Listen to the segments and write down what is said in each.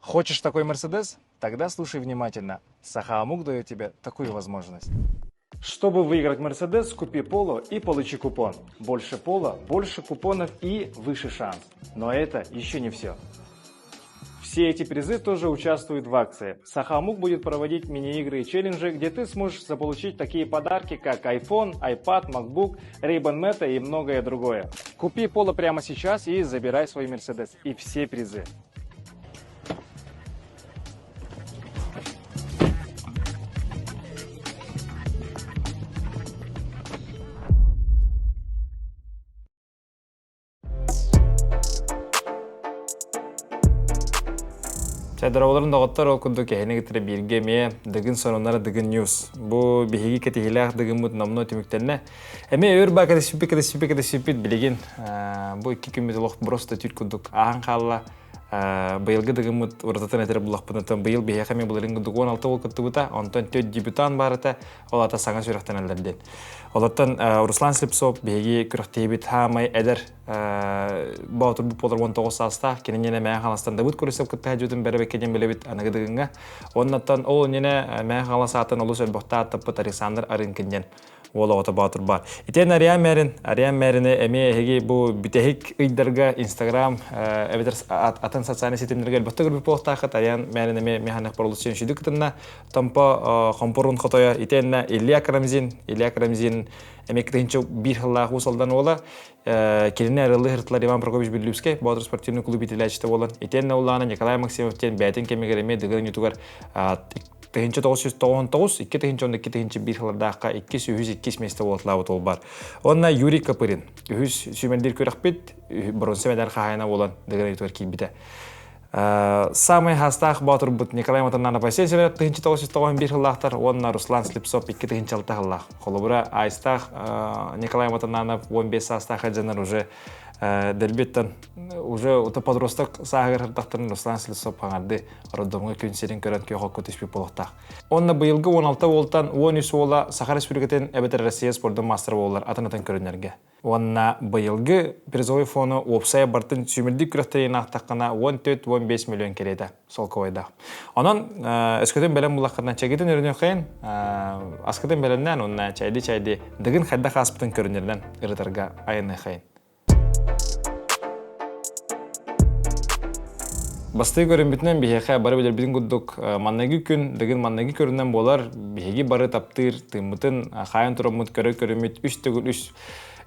Хочешь такой Мерседес? Тогда слушай внимательно. Сахаамук дает тебе такую возможность. Чтобы выиграть Мерседес, купи Поло и получи купон. Больше Поло, больше купонов и выше шанс. Но это еще не все. Все эти призы тоже участвуют в акции. Сахамук будет проводить мини-игры и челленджи, где ты сможешь заполучить такие подарки, как iPhone, iPad, MacBook, Ray-Ban Meta и многое другое. Купи Поло прямо сейчас и забирай свой Мерседес и все призы. Чайдароваларын доҕоттор ол курдук эһини кытары бииргэ эмиэ Дыгын сонуннара Дыгын Ньюс. Бу биһиги кэтиһилээх Дыгыммыт номнуо түмүктэннэ. Эмиэ өр баа кэтэспиппит кэтэспиппит кэтэспиппит билигин бу икки күммүт олох просто түүт курдук ааһан хаалла. Быйылгы Дыгыммыт уратытын этэр буллахпытын быйыл биһиэхэ эмиэ былырыын курдук 16 уол кыттыбыта, онтон төрт дебютант баар этэ, ол ата саҥа сүрэхтэнэллэр диэн. Олортон Руслан Слепцов биһиги күрэхтэһиибит хаамай эдэр боотурбут буолар 19 саастаах кинини Мэйэ Хаҥаластан Давыд Курисов кытта сылдьыбытын бэрэбэккэ диэн билэбит аныгы Дыгыҥҥа. Оннуттан ол иннинэ Мэйэ Хаҥалас аатын олус элбэхтэ ааттаппыт Александр Арынкин диэн уол оҕото боотур баар. Итиэн Ариан Мэрин, Ариан Мэрини эмиэ эһиги бу бүтэһик ыйдарга Инстаграм эбэтэр атын социальнай ситимнэргэ элбэхтэ көрбүт буолуохтааххыт. Ариан Мэрин эмиэ механик боролуция үчүгдүк кытынна. Томпо хомпорун хотойо итиэннэ Илья Карамзин, Илья Карамзин эмиэ кытыһынча биир сыллаах Уус Алдан уола кинини арыллыы сырыттылар Иван Прокопьевич Бүллүүскэй Боотур спортивный клуб иитиллээччитэ буолан итиэннэ улаана Николай Максимов диэн бэйэтин кэмигэр эмиэ Дыгын оонньуутугар 1999 2012 1 сыллардаахха иккис үһүс иккис миэстэ буолталаабыт ол бар. Уонна Юрий Копырин үһүс сүүмэрдиир күрэхпит бронза медаль хаһаайына буолан Дыгын оонньуутугар киирбитэ. Самый хаастаах боотурбут Николай Матананов Василий Северов 1991 сыллаахтар уонна Руслан Слепцов 2006 сыллаах. Холобура, Айстаах Николай Матананов 15 саастаах дьоннор уже дэлбиттэн уже ото подросток сааһыгар сырдахтарын Руслан Слепцов хаҥарды роддомҥа күн сирин көрөн күөх окко түспүт буолуохтаах. Онно быйылгы 16 уолтан 13 уола Саха Республикатын эбэтэр Россия спордун маастара буоллар атын-атын көрүнэргэ. Уонна быйылгы призовой фону уопсайа бартын сүүмэрдик күрэхтэһиини аахтаххына 14-15 миллион кэриэтэ солкуобайдаах. Онон өскөтүн бэлэм буллаххытына чэгитин өрүнүөххэйин, аскытын бэлэмнээн уонна чайди-чайди дыгын хайдах ааспытын көрүнэринэн ырытарга айаныаххайын. Бастакы көрүммүтүнэн биһиэхэ бары билэрбитин курдук манныгы күн дыгын манныгы көрүнэн буолар биһиги бары таптыыр тыыммытын хаайан тураммыт көрө көрүммүт үс төгүл үс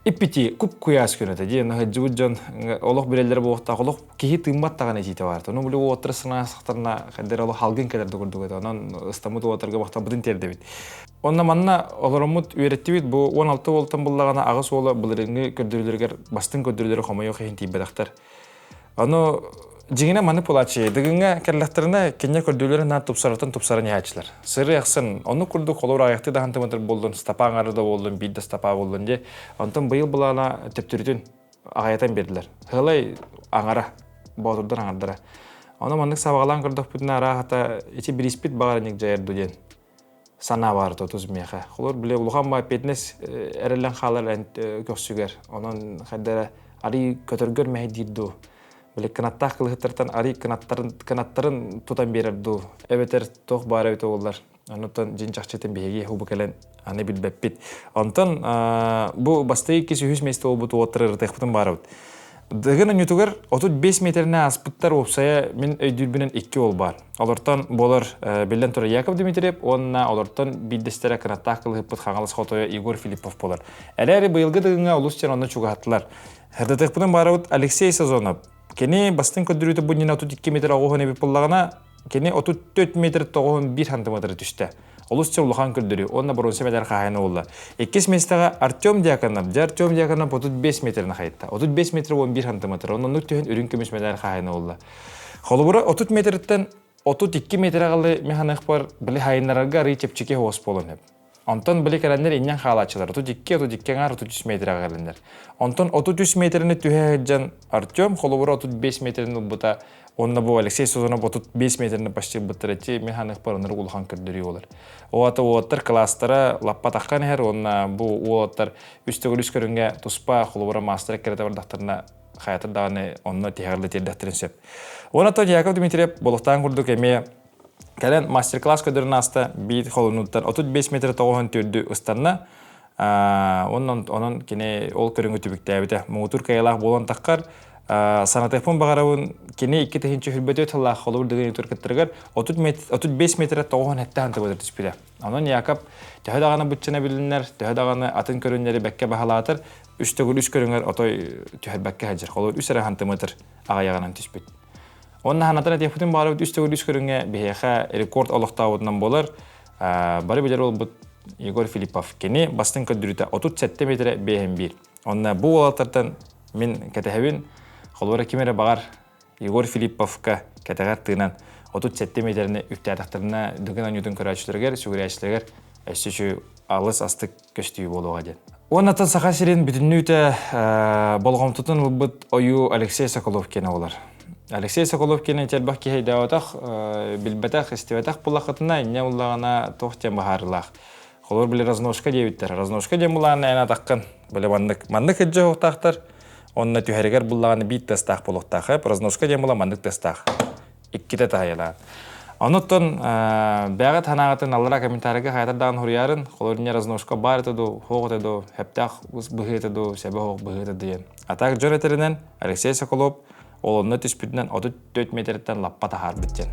иппити куп куйаас күн этэ диэн сылдьыбыт дьон олох билэллэрэ буолуохтаах олох киһи тыыммат даҕаны этиитэ баар ону били уоттара сынаасахтарына хайдах эрэ олох халгын кэлэр да курдук этэ онон ыстаммыт уоттарга махталбытын тиэрдэбит Онно манна олороммут үөрэттибит бу 16 уолтан буллаҕына аҕыс уола былырыыҥҥы көрдөрүүлэригэр бастыҥ көрдөрүүлэри хомойуох иһин тиийбэтэхтэр. Ону дьиҥинэ маны пулааччы Дыгыҥҥа кэллэхтэринэ кинилэр көрдүүлэрин наһаа тупсарартан тупсаран иһээччилэр. Сырыы ахсын оннук курдук холобур аҕыйахтыы да хантымытыр буоллун, стопа аҥары да буоллун, биир да стопа буоллун дии. Онтон быйыл былаана төптөрүтүн аҕайатан биэрдилэр. Сыалай аҥара, боотурдар аҥардара. Ону маннык сабаҕалаан көрдөхпүтүнэ арааһата ити бириспит баҕар инник дьайар дуу диэн санаа баар тутус миэхэ. Холор били улахан баа петнес эрэллэн хаалар көхсүгэр. Онон хайда эрэ арый көтөргөр мэһэйдиир дуу. Били кынаттаах кылыһыттартан арый кынаттарын, кынаттарын тутан биэрэр дуу. Эбэтэр туох баар эбитэ буоллар. Онуттан дьин чахчытын биһиги хубу кэлэн аны билбэппит. Онтон бу бастакы иккис үһүс миэстэ буолбут уоттары ырытыахпытын баарабыт. Дыгын онньутугар 35 метринэ ааспыттар уопсайа мин өйдүүрбүнэн икки уол баар. Олортон буолар биллэн турар Яков Дмитриев уонна олортон биирдэстэрэ кынаттаах кылыһыппыт Хаҥалас хотойо Егор Филиппов буолар. Эрээри быйылгы Дыгыҥҥа олус диэн онно чугаһаттылар. Ырытыахпытын баарабыт Алексей Сазонов. Кини бастыҥ көрдөрүүтэ бу иннинэ 32 метр оҕуһун эбит буоллаҕына, кини 34 метр 91 сантиметры түстэ. Олус чэ улахан көрдөрүү уонна боруонса медаль хаһаайына буолла. Иккис миэстэҕэ Артем Дьяконов. Дьэ Артем Дьяконов 35 метрин хайытта. 35 метр 11 сантиметр. Оннук түһэн үрүҥ көмүс медаль хаһаайына буолла. Холобура 30 метртэн 32 метр аҕалы механыхпар били хайыннарарга арый чэпчэки хоос буолан сөп. Онтон били кэлэннэр инньэн хаалааччылар 32, 32 аҥаар 33 метрэҕэ кэлэннэр. Онтон 33 метрини түһэ сылдьан Артем холобура 35 метрин ылбыта Онно бу Алексей Созонов 35 метрини почти ылбыттар ити мин ханыхпар оннук улахан көрдөрүү буолар. Оата уолаттар класстара лаппатаххан иһэр уонна бу уолаттар үс төгүл үс көрүҥҥэ туспа холобура маастар кэрэтэ бардахтарына хайатар даҕаны онно тиһэҕэр да тиэрдэхтэрин сөп. Уонна то Яков Дмитриев болохтаан курдук эмиэ кэлэн мастер-класс көрдөрөн ааста биир холонууттан 35 метр тоҕуһун төрдү ыстанна. Онон, онон кини ол көрүҥү түбүктээбитэ. Муҥутуур кыайыылаах буолан таххар санатыахпын баҕарабын кини 2024 сыллаах холобур дыгын кыттарыгар 35 метр 97 сантиметр түспүтэ. Онон Якоб төһө даҕаны быччына билиннэр, төһө даҕаны атын көрүҥнэри бэккэ баһылаатар, үс төгүл үс көрүҥэр отой түһэрбэккэ сылдьар. Холобур үс эрэ сантиметр аҕыйаҕынан түспүт. Уонна санатан этиэхпитин баҕарабыт үс төгүл үс көрүҥҥэ биһиэхэ рекорд олохтообутунан буолар. Бары билэр буолбут Егор Филиппов. Кини бастыҥ көрдөрүүтэ 37 метрэ 5 Онно бу уолаттартан мин кэтэһэбин. Холобура ким эрэ баҕар Егор Филипповка кэтэҕэр тыынан 37 метрини үктээтэхтэринэ Дыгын оонньуутун көрөөччүлэригэр, сүгүрээччилэригэр өссө үчүгэй алыс астык көстүү буолуоҕа диэн. Уонна Саха сирин бүтүннүүтэ болҕомтотун ылбыт ойуу Алексей Соколов киэнэ буолар. Алексей Соколов киэнэ элбэх киһи өйдөөбөтөх, билбэтэх, истибэтэх буллаххытына, инньэ буллаҕына туох диэн быһаарыылаах. Холобур, били разножка диэбиттэр. Разножка диэн булааны эн атаххын били маннык маннык илдьэ оһохтоохтор. Онно түһэригэр буллаҕына биир тыастаах буолуохтаах. Разножка диэн була маннык тыастаах. Иккитэ таһайалаан. Онуттан бэҕэ танаҕытын аллара комментарийга хайатар даҕан хуруйарын, холобур разножка баар этэ дуу, хоох этэ дуу, хэптээх быһыы этэ дуу, сэбэ хоох быһыы этэ диэн. А так дьон этэринэн Алексей Соколов ол онно түспүтүнэн 34 метртэн лаппа таһаарбыт диэн.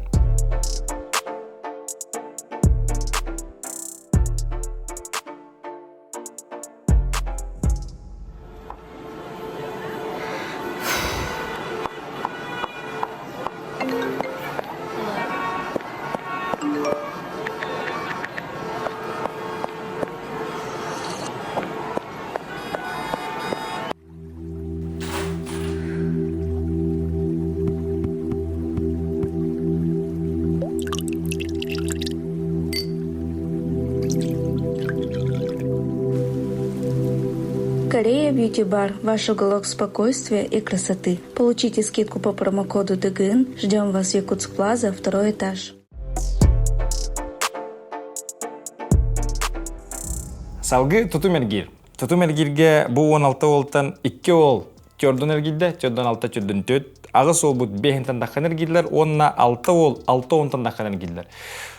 Корея Beauty Bar – ваш уголок спокойствия и красоты. Получите скидку по промокоду ДГН. Ждем вас в Якутск Плаза, второй этаж. Салгыы тутум эргиир. Тутум эргииргэ бу 16 уолтан 2 уол төрдөн эргийдэ, төрдөн алта төрдөн төрт, аҕыс уолбут биэһинтэн таххан эргииллэр уонна алта уол алта уонтан таххан эргииллэр.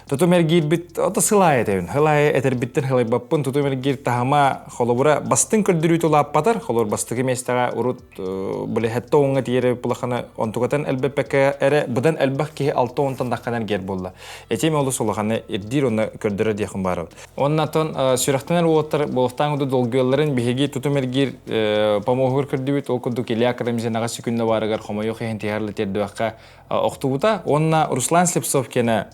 Тутум эргиирбит ото сылаайа этэбин. Сылаайа этэрбиттэн сылайбаппын. Тутум эргиир таһыма холобура бастыҥ көрдөрүүтэ улааппатар. Холобур бастакы миэстэҕэ урут били хэтте уоҥҥа тиийэр улахана онтукатан элбэппэккэ эрэ быдан элбэх киһи алта уонтан таххан эргиэр буолла. Этим олус улаханы ирдиир уонна көрдөрөр диэххин баарабыт. Уонна оттон сүрэхтэнэр уолаттар буолуохтаах курдук долгуйалларын биһиги тутум эргиир помоһугар көрдүбүт. Ол курдук Илья Карамзин аҕыс секунда баарыгар хомойуох иһин тиһэр тиэрдибэххэ охтубута. Уонна Руслан Слепцов кэнэ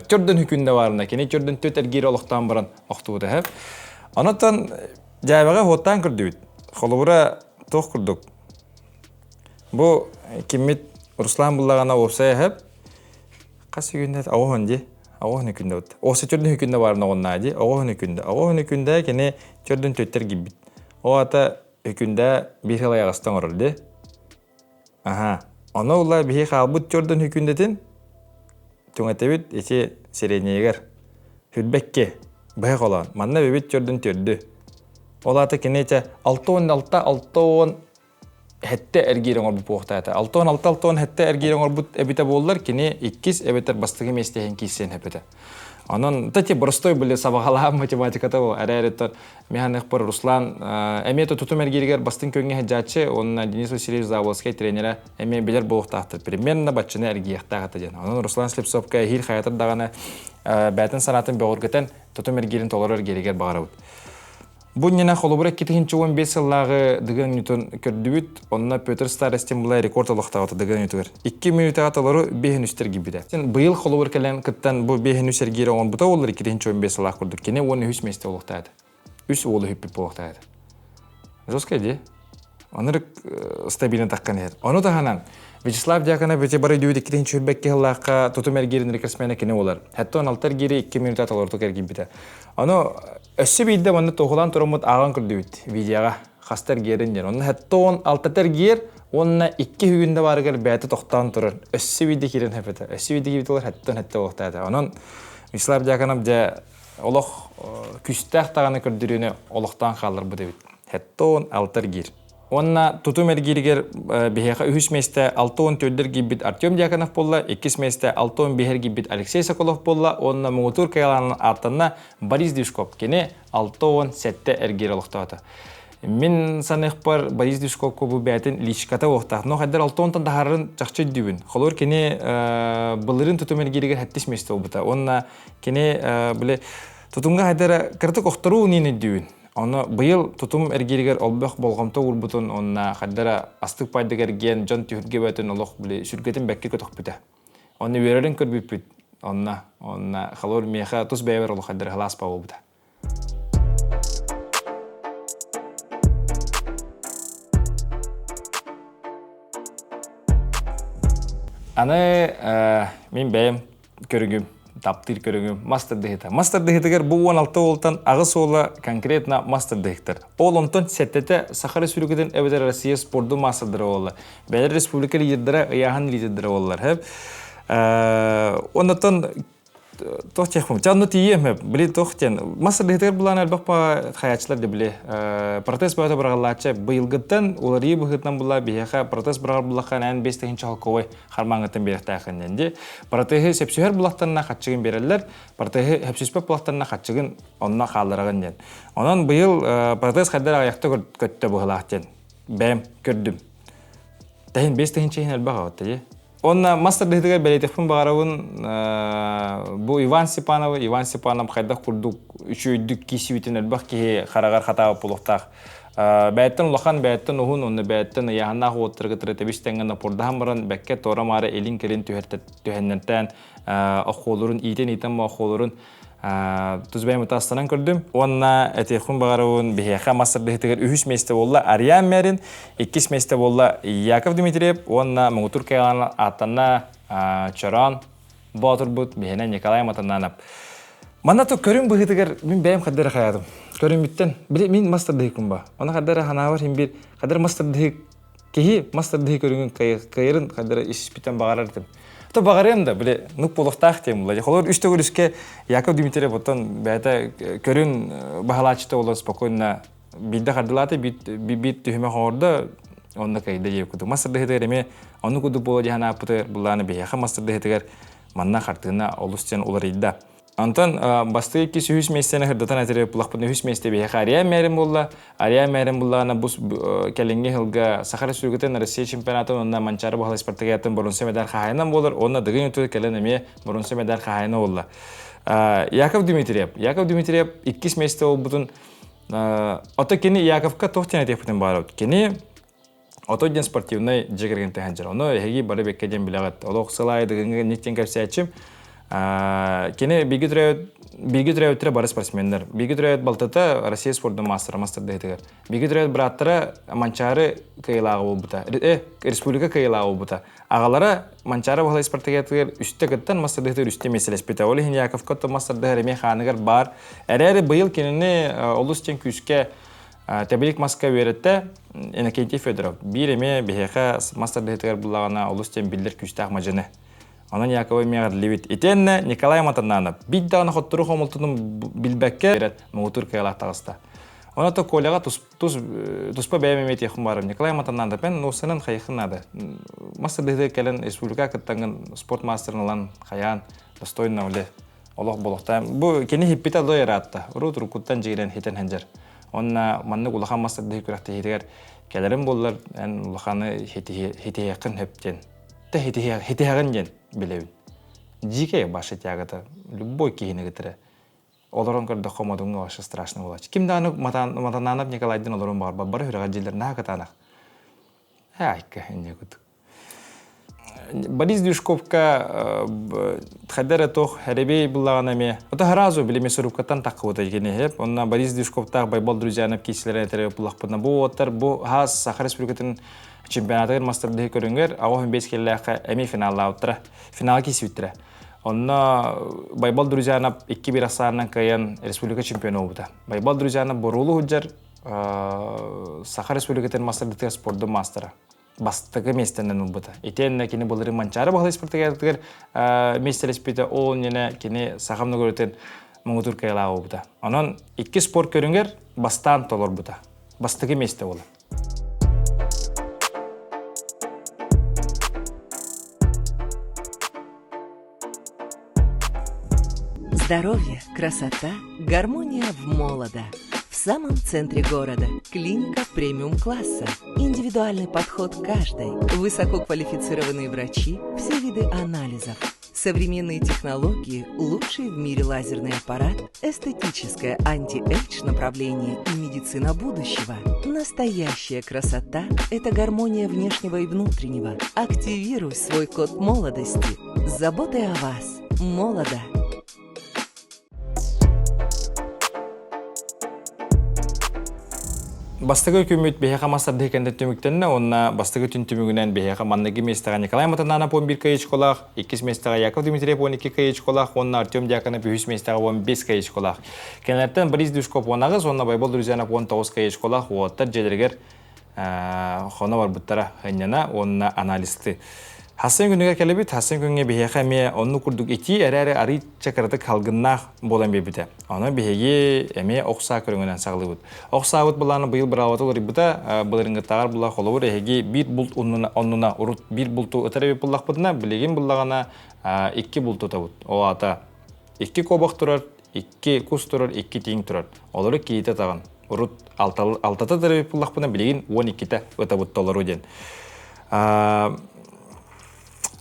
төрдөн хүкүндэ баарына кини төрдөн төт эргиир олохтоон баран охтубута хэп. Онотон дьээбэҕэ хуоттаан көрдүбүт. Холобура туох курдук. Бу киммит Руслан буллаҕына уопсайа хэп Хас күндэ оҕоһун дии. Оҕоһун күндэ бут. Оҕосы төрдүн күндэ баар оҕоннаа дии. Оҕоһун күндэ. Оҕоһун күндэ кини төрдүн төттөр киирбит. Ол ата күндэ биир сыл айаҕаста оҥорор дии. Аха. Ону ула биһи хаалбыт төрдүн күндэтин түҥэтэбит ити сирэниэгэр. Хүрбэкке быһа холоон. Манна бэбит төрдүн төрдү. Ол ата кини ити 66 60 сэттэ эргиир оҥорбут буолуохтаата. 66-67 эргиир оҥорбут эбитэ буоллар, кини иккис эбэтэр бастакы миэстэһин киирсиэн эппитэ. Онон тати боростой были сабаҕалаан математиката бу эрээриттэн механикпар Руслан эмиэ тутум эргииригэр бастыҥ көҥҥэ сылдьааччы уонна Денис Васильевич Заболоцкай тренерэ эмиэ билэр буолуохтаахтар примерно баччаны эргийиэхтээх этэ диэн. Онон Руслан Слепцовка эһиил хайатар даҕаны бэйэтин санаатын бөҕөргөтөн тутум эргиирин толору эргииригэр баҕарабыт. Бу иннинэ холобура 2015 сыллааҕы Дыгын оонньуутун көрдүбүт. Онно Петр Старостин была рекорд олохтообута Дыгын оонньуутугар. 2 мүнүүтэҕэ толору 5 эргийбитэ. Быйыл холобур кэлэн кыттан бу 5 эргиир оҥорбута буоллар 2015 сыллаах курдук. Кини 13 миэстэ олохтоото. Үс уолу үппүт буолуохтаата. Жесткая дии. Оннук стабильно таххан иһэр. Ону таһынан Вячеслав Дьяконов ити бары дүйүт иккитин чүрбэкки сыллаахха тутум эргиирин рекордсмена кини буолар. Хэтто 16 эргиири 2 минута толорутук эргийбитэ. Ону өссө биирдэ манна туохулаан тураммыт ааҕан көрдүбүт видеоҕа хаста эргиэрин диэн. Онно хэтто 16 эргиэр уонна икки хүгүндэ баарыгар бэйэтэ тохтоон турар. Өссө биирдэ киирэн хэпэтэ. Өссө биирдэ киирбит олор хэттон хэттэ буолуохтаата. Онон Вячеслав Дьяконов дьэ олох күстээх даҕаны көрдөрүүнү олохтоон хаалларбыт эбит. Хэттон алта эргиир. Уонна тутум эргииригэр биһиэхэ үһүс миэстэ 64 эргийбит Артем Дьяконов буолла, иккис миэстэ 65 эргийбит Алексей Соколов буолла уонна муҥутуур кыайалаанын ааттанна Борис Движков. Кини 67 эргиир олохтоото. Мин саныахпар Борис Движковка бу бэйэтин личката уохтаах. Но хайдар 60-тан таһаарарын чахчы өйдүүбүн. Холобур кини былырыын тутум эргииригэр сэттис миэстэ буолбута. Уонна кини били тутумга хайдара кыратык охторуу ниин өйдүүбүн. Ону быйыл тутум эргииригэр олбөх болҕомто уурбутун уонна хайдара астык пайдык эргиэн дьон түһүлгэ бөтүн олох били сүргэтин бэккэ көтөхпүтэ. Онно үөрэрин көрбүппүт. Онно онно холобур миэхэ тус бэйэбэр олох хайдара халааспа буолбута. Аны мин бэйэм көрүҥүм, таптыыр көрүҥүм мас тардыһыта. Мас тардыһытыгар бу 16 уолтан аҕыс уола конкретно мас тардыһыктар. Ол онтон сэттэтэ Саха Республикатын эбэтэр Россия спордун маастардара буолла. Бэйэлэр республика лидердара, ыйааһын лидердара буоллар. Оннотон туох диэхпин чэ онно тиийиэм били туох диэн мас тардыһытыгар былаан элбэх па хайааччылар да били протест бөҕөтө быраҕыллааччы быйылгыттан уларыйыы быһыытынан була биһиэхэ протест быраҕар буллахха эн 5 тыһыынча холкуобай хармааҥҥыттан биэриэхтээххин диэн дии. Протеһы сөпсүһэр булахтарына хаччыгын биэрэллэр, протеһы сөпсүспэт булахтарына хаччыгын онно хааллараҕын диэн. Онон быйыл протез хайдар аҕыйахта көттө быһылаах диэн бэйэм көрдүм. Тэһин 5 тыһыынча иһин элбэх аҕытта дии. Онно мас тардыһытыгар бэлиэтиэхпин баҕарабын бу Иван Степановы, Иван Степанов хайдах курдук үчүгэйдик киирсибитин элбэх киһи хараҕар хатаабыт буолуохтаах. Бэйэттэн улахан, бэйэттэн уһун, уонна бэйэттэн ыйааһыннаах уоттары кытары тэбис-тэҥҥэ напордаһан баран, бэккэ туора-маары илин-кэлин түһэннэртээн охуолурун, иитэн-иитэн моохуолурун тус бэйэм ытаастанан көрдүм. Уонна этиэхпин баҕарабын, биһиэхэ мас тардыһыытыгар үһүс миэстэ буолла Ариан Мэрин, иккис миэстэ буолла Яков Дмитриев уонна муҥутуур кыайыылаах ааттанна Чороон Боотурбут биһиэнэ Николай Матананов. Манна то көрүҥ быһыытыгар мин бэйэм хаддара хайаатым. Көрүҥмүттэн, били мин мас тардыһыкпын ба. Оны хаддара ханаабар хин бир хаддар мас тардыһык киһи мас тардыһыы көрүҥүн кыайарын хаддара испитен баҕарар этим. То баҕарыам да, били нук буолуохтаах диэн була. Холобур үс төгүл үскэ Яков Дмитриев оттон бэйэтэ көрүн баһылааччыта буолан спокойно биирдэ хардылаата, биир түһүмэх оҥордо, онно кыайда диэбит курдук. Мас тардыһытыгар эмиэ оннук курдук буола диэн ааппытыгар былааны биһиэхэ мас тардыһытыгар манна хартыына олус диэн уларыйда. Онтон бастакы иккис үһүс миэстэни сырдатан этэр булахпытына үһүс миэстэ биһиэхэ Ариан Мэрин буолла. Ариан Мэрин буллаҕына бу кэлиҥҥи сылга Саха Республикатын Россия чемпионатын уонна Манчаары Баһылай Спартакиадатын боруонса медаль хаһаайынан буолар уонна Дыгын өттүгэр кэлэн эмиэ боруонса медаль хаһаайына буолла. Яков Дмитриев. Яков Дмитриев иккис миэстэ буолбутун Ото кини Яковка туох диэн этиэхпитин баҕарабыт. Кини ото диэн спортивнай дьиэ кэргэнтэн сылдьар. Ону эһиги бары бэккэ диэн билэҕит. Олох сыл аайы Дыгыҥҥа инник диэн кэпсээччим. Кини бииргэ төрөөбүт бииргэ төрөөбүттэрэ бары спортсменнар. Бииргэ төрөөбүт балтата Россия спордун маастара мастардыһытыгар. Бииргэ төрөөбүт бырааттара Манчаары кыайыылааҕа буолбута. Республика кыайыылааҕа буолбута. Аҕалара Манчаары Баһылай спартакиатыгар үстэ кыттан мас тардыһытыгар үстэ миэстэлэспитэ. Ол иһин Яковка оттон мас тардыһар эмиэ хааныгар баар. Эрээри быйыл кинини олус диэн күүскэ тэбилик маска үөрэттэ Иннокентий Федоров. Биир эмиэ биһиэхэ мас тардыһытыгар буллаҕына олус диэн биллэр күүстээх мадьыны. Онон Яковы эмиэ эҕэрдэлиибит. Итиэннэ Николай Матананов биир даҕаны хотторуу хомолтотун билбэккэ муҥутуур кыайыылаах таҕыста. Онон Коляҕа тус тус туспа бэйэм эмиэ этиэхпин баарым. Николай Матананов эн нуусанан хайыххын наада. Мас тардыһыыга кэлэн республика кыттаҥҥын спорт мастерын ылан хайаан достойно үлэ олох болохтаан. Бу кини хиппитэ дой ыраатта. Урут уруккуттан дьигирэн хитэн хэндьэр. Онна маннык улахан мас тардыһыы күрэхтэһиитигэр кэлэрим буоллар эн улаханы хитиһиэххин хөп диэн. Тэ хитиһэҕин диэн билэбин. Дьиикэй баша тягата любой киһини кытары олорон көрдөххө модуҥҥа вообще страшно буолааччы. Ким даҕаны Матананов Николайдыын олорон баҕарбат, бары сүрэҕэ дьиэлэр наһаа кытаанах. Айка инньэ курдук. Борис Движковка хайда эрэ туох эрэбиэй буллаҕына эмиэ ото сразу били мясорубкаттан таххыбыта киниһи онно Борис Движковтаах Байбал Друзьянов киисилэрин этэрэ буллахпытына бу уоттар бу хаас Саха Республикатын чемпионатыгар мастардыһы көрүҥэр 85 киллээххэ эмиэ финаллаабыттара финалга киирсибиттэрэ Онно Байбал Друзьянов 2-1 ахсаанынан кыайан республика чемпиона буолбута. Байбал Друзьянов боруолу сылдьар Саха Республикатын мастардытыгар спордун маастара. Бастакы миэстэнэн ылбыта. Итиэннэ кини былырыын Манчаары Баһылай спартакиадатыгар миэстэлэспитэ, ол иннинэ кини Саха многорытын муҥутуур кыайыылаах буолбута. Онон икки спорт көрүҥэр бастаан толорбута. Бастакы миэстэ буолар. Здоровье, красота, гармония в молодо. В самом центре города. Клиника премиум-класса. Индивидуальный подход к каждой. Высококвалифицированные врачи, все виды анализов. Современные технологии, лучший в мире лазерный аппарат, эстетическое anti-age направление и медицина будущего. Настоящая красота – это гармония внешнего и внутреннего. Активируй свой код молодости. С заботой о вас. Молодо. Бастакы күммүт биһиэхэ мас тардыһыы кэннэ түмүктэннэ уонна бастакы түн түмүгүнэн биһиэхэ манныгы миэстэҕэ Николай Матананов 11 каечкалаах, иккис миэстэҕэ Яков Дмитриев 12 каечкалаах уонна Артем Дьяконов үһүс миэстэҕэ 15 каечкалаах. Кинилэртэн Борис Дюшков 18 уонна Байбал Друзьянов 19 каечкалаах уолаттар дьиэлэригэр хоно барбыттара ынньана уонна анализты. Хассын күнүгэр кэлэбит, хассын күҥҥэ биһиэхэ эмиэ оннук курдук итии эрээри арыычча кыратык халгыннаах буолан биэрбитэ. Онон биһиги эмиэ ох саа көрүҥүнэн саҕалыыбыт. Ох саабыт былаана быйыл быраабата уларыйбыта, былырыҥҥыттааҕар була холобур эһиги биир булт оннуна урут биир булту ытар эбит буллахпытына, билигин буллаҕына икки булту ытабыт. Ол аата икки куобах турар, икки кус турар, икки тииҥ турар. Олору киитэ таҕын. Урут алтата төрөбүт буллахпына, билигин 12-тэ ытабыт толору диэн.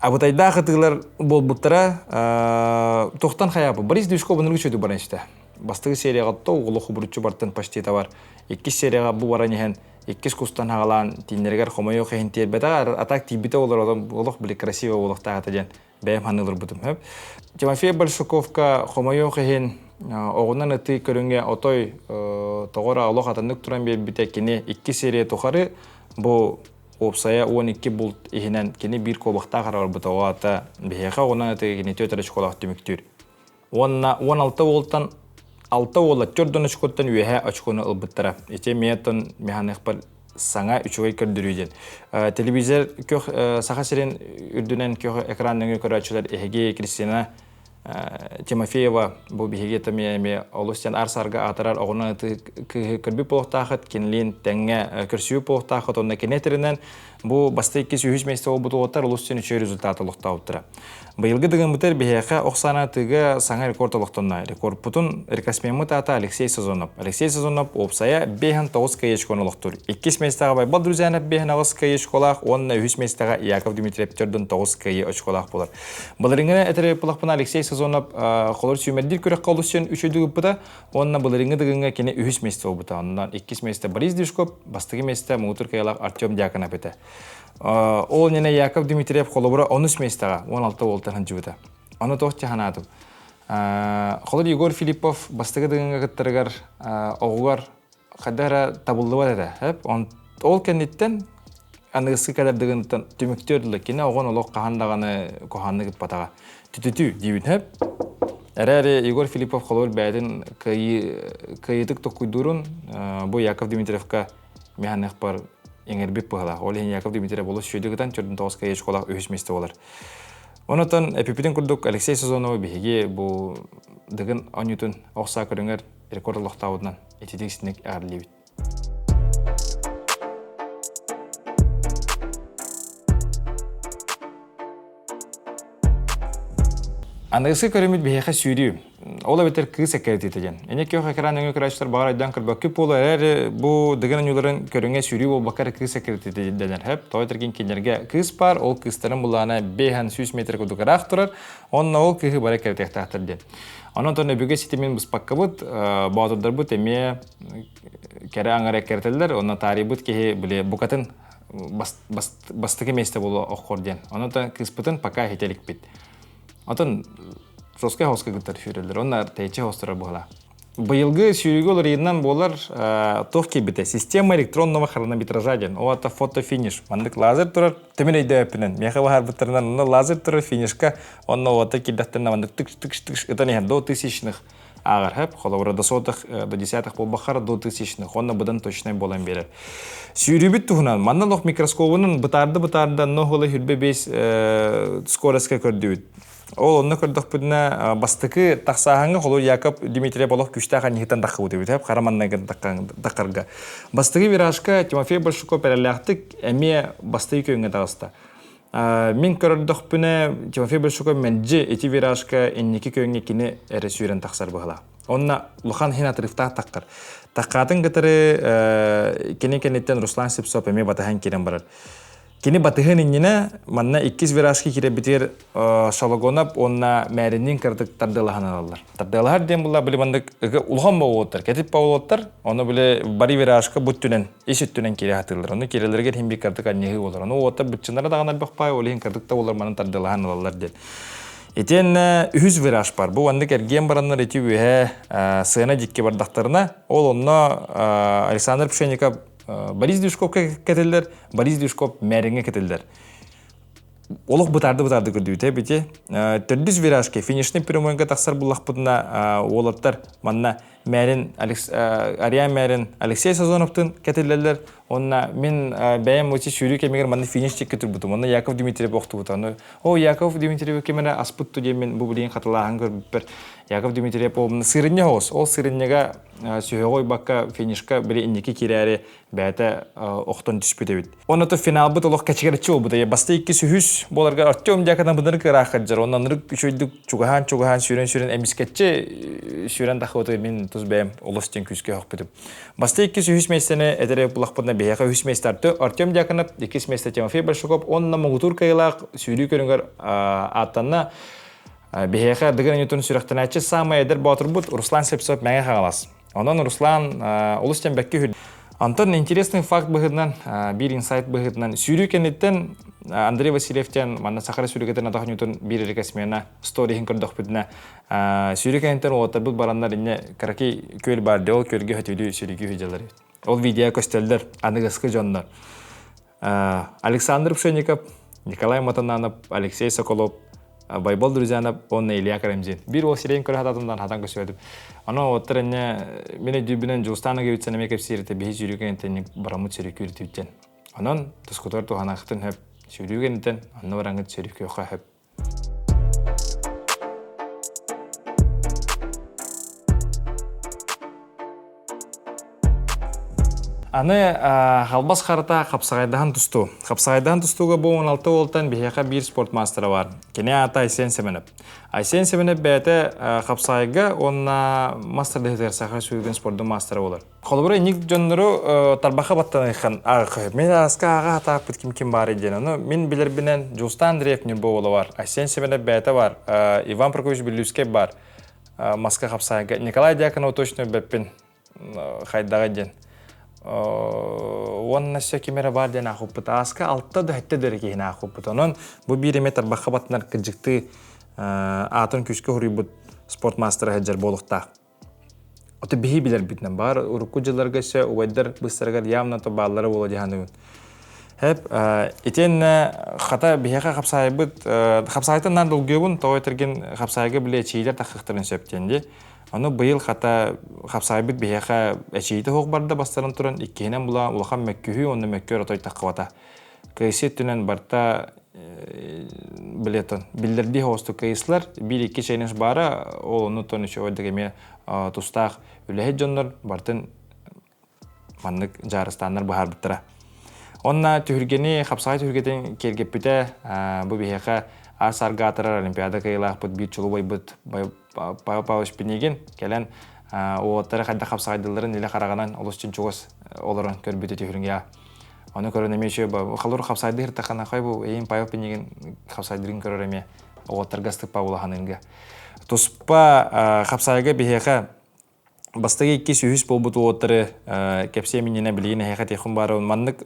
Абытайдаах ытыылар буолбуттара тохтан хайаапы. Борис Дюшко бұныргы чөйді баран истэ. Бастыгы серияға то оҕолоху буруччу бартын почти бар. Иккис серияға бу баран иһэн иккис кустан хагалаан тииннэригэр хомойуох иһин тиэрбэтэ атак тиийбитэ олор олох били красиво олохтаата диэн бэйэм ханыылырбытым сөп. Тимофей Большаковка хомойуох иһин оҕунан ытыы көрүҥэ отой тоҕо эрэ олох атыннык туран биэрбитэ кини икки серия тухары бу уопсайа 12 булт иһинэн кини биир куобахтаах араарбыта оҕо ата биһиэхэ оҕунан ытыы кини түөрт очколоох түмүктүүр. Уонна 16 уолтан алта уола төрдөн очкоттан үөһэ очкону ылбыттара. Ити эмиэ оттон механикпар саҥа үчүгэй көрдөрүү диэн. Телевизор көх Саха сирин үрдүнэн көх экран нөҥүө көрөөччүлэр эһиги Кристина Тимофеева бу биһиги эмиэ эмиэ олус диэн ар-сарга аатырар оҕону кыыһы көрбүт буолуохтаахыт, кинилиин тэҥҥэ көрсүбүт буолуохтаахыт, онно кини этэринэн бу бастакы иккис үһүс миэстэ буолбут уолаттар олус диэн үчүгэй результат олохтообуттара. Быйылгы дыгыммытыгар биһиэхэ ох саана тыыга саҥа рекорд олохтонно. Рекордпутун рекордсменмыт аата Алексей Сазонов. Алексей Сазонов уопсайа 5-9 каечконы олохтуур. Иккис миэстэҕэ Байбал Друзьянов 5-8 кыайыы очколаах уонна үһүс миэстэҕэ Яков Дмитриев төрдүн 9 кыайыы очколаах буолар. Былырыҥҥы этэрэ булахпына Алексей Сазонов холор сүүмэрдиир күрэххэ олус сиэн үчүгэй ыппыта уонна былырыҥҥы дыгыҥҥа кини үһүс миэстэ буолбута. Онон иккис миэстэ Борис Дюшков, бастакы миэстэ муҥутуур кыайыылаах Артем Дьяконов этэ. Ол иннинэ Яков Дмитриев холобура онус миэстэҕэ 16 уолтан сылдьыбыта. Ону туох ханаатым. Холобур Егор Филиппов бастакы дыгыҥҥа кыттарыгар оҕугар хайдах эрэ табыллыбат этэ. Ол кэнниттэн аныгыскы кэлэр дыгынтан түмүктүөр дылы кини оҕон олох хаһан даҕаны куһаҕаннык ыппатаҕа. Түтүтүү диибин хөп. Эрээри Егор Филиппов холобур бэйэтин кыайыытык токкуйдуурун бу Яков Дмитриевка механикпар иҥэрбит быһалаах. Ол иһин Яков Дмитриев олус үчүгэйдик ытан 49 каечкалаах үһүс миэстэ буолар. Онотон эпипитин курдук Алексей Сазоновы биһиги бу Дыгын оонньуутун ох саа көрүҥэр рекорд олохтообутунан ититик синик эҕэрдэлиибит. Аныгыскы көрүммүт биһиэхэ сүүрүү. Ол эбэтэр кыыс эккирэтиитэ диэн. Эне күөх экран өҥө көрөөччүлэр баҕар өйдөөн көрбөккүт буолуо эрээри бу дыгын оонньууларын көрүҥэ сүүрүү буолбакка эрэ кыыс эккирэтиитэ дэнэр сөп. Тоҕо этэргин кинилэргэ кыыс баар, ол кыыстарын былаана 500 метр курдук ыраах турар, онно ол кыыһы бары эккирэтиэхтээхтэр диэн. Онон тон өбүгэ ситимин быспаккабыт, боотурдарбыт эмиэ кэрэ аҥар эккирэтэллэр, онно таарыйбыт киһи били букатын бастакы миэстэ буолуо оххор диэн. Онон кыыспытын пока иһитэ иликпит. Отон жесткай хоска кыттар сүүрэллэр. Онно тэйчи хостора буола. Быйылгы сүүрүүгэ уларыйынан буолар туох киирбитэ? Система электронного хронометража диэн. Ол ата фотофиниш. Маннык лазер турар, тимир өйдөөппүнэн. Миэхэ баһарбыттарынан онно лазер турар финишка, онно уота киирдэхтэринэ маннык тык-тык-тык ытан иһэр до тысячных ааҕар хэп холобура до сотых до десятых буолбаххар до тысячных онно быдан точнай буолан биэрэр сүүрүүбүт туһунан манна лох микроскобунан бытаарда бытаарда ноһула хүрбэ бес скоростка көрдүбүт ол онно көрдөхпүтүнэ бастакы тахсааһыҥҥа холу Яков Дмитриев олох күштээх анньыһыттан таххыбыт эбит хара маннайгын таххарга бастакы виражка Тимофей Большаков эрэллээхтик эмиэ бастакы күөҥҥэ таҕыста. Мин көрөрдөхпүнэ, Тимофей Большаков мэлдьи ити виражка инники көҥҥэ кини эрэ сүүрэн тахсар быһыылаах. Онно улахан иһин отрывтаах таххар. Таххаатын кытары кини кэнниттэн Руслан Слепцов эмиэ батыһан киирэн барар. Кини батыһын иннинэ манна иккис виражка киирэрбитигэр Шологонов уонна Мээринниин кыратык тардыалаһан ылаллар. Тардыалаһар диэн буолла били маннык улахан боҕуоттар, кэтит боҕуоттар, ону били бары виражка бу өттүнэн, ис өттүнэн киирэ сатыыллар. Ону киирэллэригэр иһин биир кыратык анньыһыы буолар. Ону уоттар быччыннара даҕаны элбэх баай, ол иһин кыратык да буолар манан тардыалаһан ылаллар диэн. Итиэннэ үһүс вираж бар. Бу маннык эргиэн бараннар ити үөһэ сыана дьикки бардахтарына, ол онно Александр Пшенников Борис Движковка кэтиллэр, Борис Движков Мэриҥҥэ кэтиллэр. Олох бытаарды-бытаарды көрдүбүтэ бити. Төрдүс виражка финишный прямойга тахсар буллахпытына уолаттар манна Мэрин Ариан Мэрин Алексей Сазоновтын кэтиллэллэр. Онна мин бэйэм очи сүүрүү кэмигэр манна финиш чекке турбутум. Онно Яков Дмитриев охтубута. Ону о Яков Дмитриев кэмэрэ аспыт ту диэн мин бу билигин хатылааһын көрбүппэр Яков Дмитриев ол сырынньа оҕус. Ол сырынньага сүһөҕү уйбакка финишка били инники киирээри бэйэтэ охтон түспүт эбит. Онно финалбыт олох кэчигэрчи буолбута. Баста иккис үһүс буоларга Артем Дьяконов быдырык ырааххаджар. Онно ынырык үчүгэйдик чугаһаан-чугаһаан сүүрэн-сүүрэн эмискэччи сүүрэн тахыбыты мин тус бэйэм олус диэн күүскэ өһөхпүтүм. Баста иккис үһүс миэстэни этэрэ булахпытына биһиэхэ үһүс миэстэ Артем Дьяконов, иккис миэстэ Тимофей Большаков, онно муҥутуур кыайыылаах сүүрүү көрүҥэр ааттанна. Биһиэхэ Дыгын Ньютон сүрэхтэнээччи саамай эдэр боотурбут Руслан Слепцов Мэҥэ Хаҥалас. Онон Руслан олус тэмбэккэ үһү. Антон интересный факт быһыытынан, биир инсайт быһыытынан, сүүрүү кэнниттэн Андрей Васильевтен манна Саха Республикатын атах Ньютон биир эрэ смена сториһын көрдөхпүтүнэ, сүүрүү кэнниттэн уолаттарбыт бараннар инне кыракый күөл баар ол күөлгэ хөтүлүү сүүрүүгү дьалар эбит. Ол видео көстөллөр аныгыскы дьоннор. Александр Пшенников, Николай Матананов, Алексей Соколов, Байбал Друзьянов уонна Илья Карамзин. Биир уол сирэйин көрө хататымдан хатан көсүөдүм. Аны оттор энне мен өйдүүбүнэн Дьулустаан Агевицын эмиэ кэпсиир этэ биһи сүүрүү кэнниттэн бараммыт сүүрүүкүүр Онон тускутар туһанаахтын хөп сүүрүү кэнниттэн онно бараҥыт сүүрүүкүөххэ хөп. Аны халбас харата хапсаҕайдаһан тустуу. Хапсаҕайдаһан тустууга бу 16 уолтан биһиэхэ биир спорт маастара бар. Кини аата Айсен Семенов. Айсен Семенов бэйэтэ хапсаҕайга уонна мас тардыһыытыгар саха сүүрүгүн спордун маастара буолар. Холобура инник дьоннору тарбаха баттаныххан ааҕа Мин ааска ааҕа хатааппыт ким ким баар диэн. Ону мин билэрбинэн Дьулустаан Андреев Ньурба уола бар, Айсен Семенов бэйэтэ бар, Иван Прокопьевич Бүлүүскэй бар. Маска хапсаайга. Николай Дьяконов точно билбэппин хайдаҕа диэн. Уонна өссө ким эрэ баар диэн аахпыппыт. Ааска алта да сэттэ да эрэ киһини аахпыппыт. Онон бу биир эмэ тарбахха баттанар кырдьыктыы аатын күүскэ хоруйбут спорт маастара сылдьар буолуохтаах. Ото биһи билэрбитинэн баар урукку дьылларга өссө убайдар быстарыгар явно то бааллара буола дии саныыбын. Хэп итиэннэ хата биһиэхэ хапсаайбыт хапсаайтан наар долгуйабын тоҕо этэргин хапсаайга били эчиилэр таххахтарын сөп диэн дии. Ону быйыл хата хапсаайбыт биһиэхэ эчиитэ суох барда бастаран туран иккиһинэн була улахан мөккүһүү уонна мөккүөр отой таххыбата. Кыайсы өттүнэн барта билетон биллэрдии хоостук кыйыслар биир-икки челлендж баара ол ону тон үчүгэйдик эмиэ тустаах үлэһит дьоннор бартын маннык дьаарыстааннар быһаарбыттара. Онно түһүлгэни хапсаҕай түһүлгэтин киэргэппитэ бу биһиэхэ аар сарга аатырар Олимпиада кыайыылаахпыт биир чулубайбыт Павел Павлович Пинигин кэлэн уолаттары хайдах хапсаҕайдылларын илэ хараҕынан олус чугас олорон көрбүтэ түһүлгэ. Ону көрөн эмиэ үчүгэй халур хапсаайдыы сыртаххына хой бу эйин Павел Пинигин хапсаайдырын көрөр эмиэ уолаттарга астык улаханынга. Туспа хапсаайга биһиэхэ бастакы иккис үһүс буолбут уолаттары кэпсиэм иннинэ билигин эһиэхэ этиэххин баарабын маннык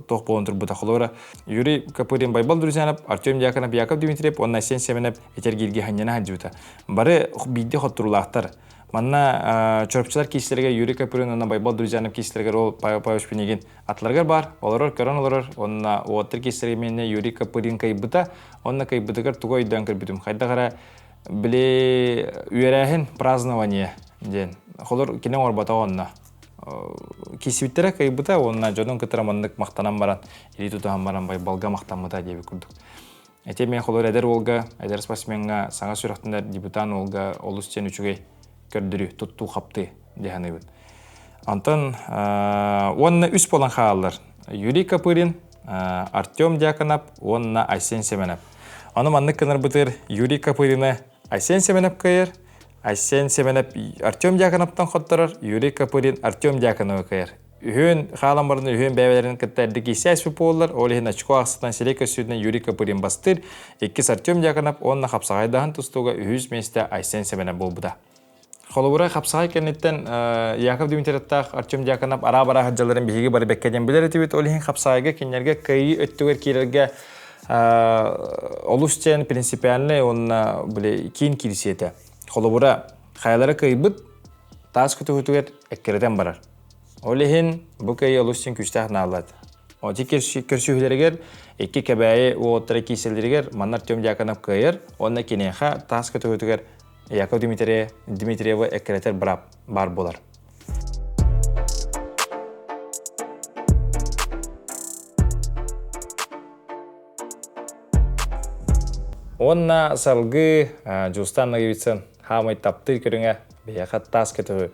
туох буолан турбута холобура Юрий Копырин Байбал Друзьянов Артем Дьяконов Яков Дмитриев уонна Айсен Семенов этэргииргэ ханньана сылдьыбыта бары биирдэ хотторуулаахтар манна чоропчулар киистэригэр Юрий Копырин уонна Байбал Друзьянов киистэригэр ол Павел Павлович Пинигин атларыгар баар олорор көрөн олорор уонна уолаттар киистэригэр миэнэ Юрий Копырин кыайбыта уонна кыайбытыгар тугу өйдөөн көрбүтүм хайдах эрэ Били үөрээһин празднование диэн. Холор кини оҥорботоҕо онно. Киирсибиттэрэ кыайбыта уонна дьонун кытары маннык махтанан баран, илии тутуһан баран Байбалга махтаммыта диэбит курдук. Эти мен холор эдэр уолга, эдэр спортсмеҥҥа саҥа сүрэхтэнэр дебютант уолга олус диэн үчүгэй көрдөрүү, туттуу-хаптыы дии саныыбын. Онтон уонна үс буолан хааллар. Юрий Копырин, Артем Дьяконов уонна Айсен Семенов. Ону маннык гынарбытыгар Юрий Копырины Айсен Семенов кыайар, Айсен Семенов Артем Дьяконовтан хотторор, Юрий Копырин Артем Дьяконовы кыайар. Үһүөн хаалан баран үһүөн бэйэлэрин кытта эрдэ киирсээспит буоллар, ол иһин очко ахсытынан сирэй көссүүтүнэн Юрий Копырин бастыыр, иккис Артем Дьяконов уонна хапсаҕайдаһан тустууга үһүс миэстэ Айсен Семенов буолбута. Холобура, хапсаҕай кэнниттэн Яков Дмитриевтаах Артем Дьяконов араа-бараа сылдьалларын биһиги бары бэккэ диэн билэр этибит. Ол иһин хапсаҕайга кинилэргэ кыайыы өттүгэр киирэргэ олус диэн принципиальнай уонна били киин киирсиэ этэ. Холобура, хайалара кыайбыт таас көтөҕүтүгэр эккирэтэн барар. Ол иһин бу кыайыы олус диэн күүстээх нааллат. Оти көрсүһүүлэригэр икки Кэбээйи уолаттара киирсэллэригэр манна Артем Дьяконов кыайар уонна киниэхэ таас көтөҕүтүгэр Яков Дмитриевы эккирэтэр быраап баар буолар. Уонна салгыы Дьулустаан Ноговицын хаамай таптыыр көрүҥэ биһиэхэ таас көтөҕүү.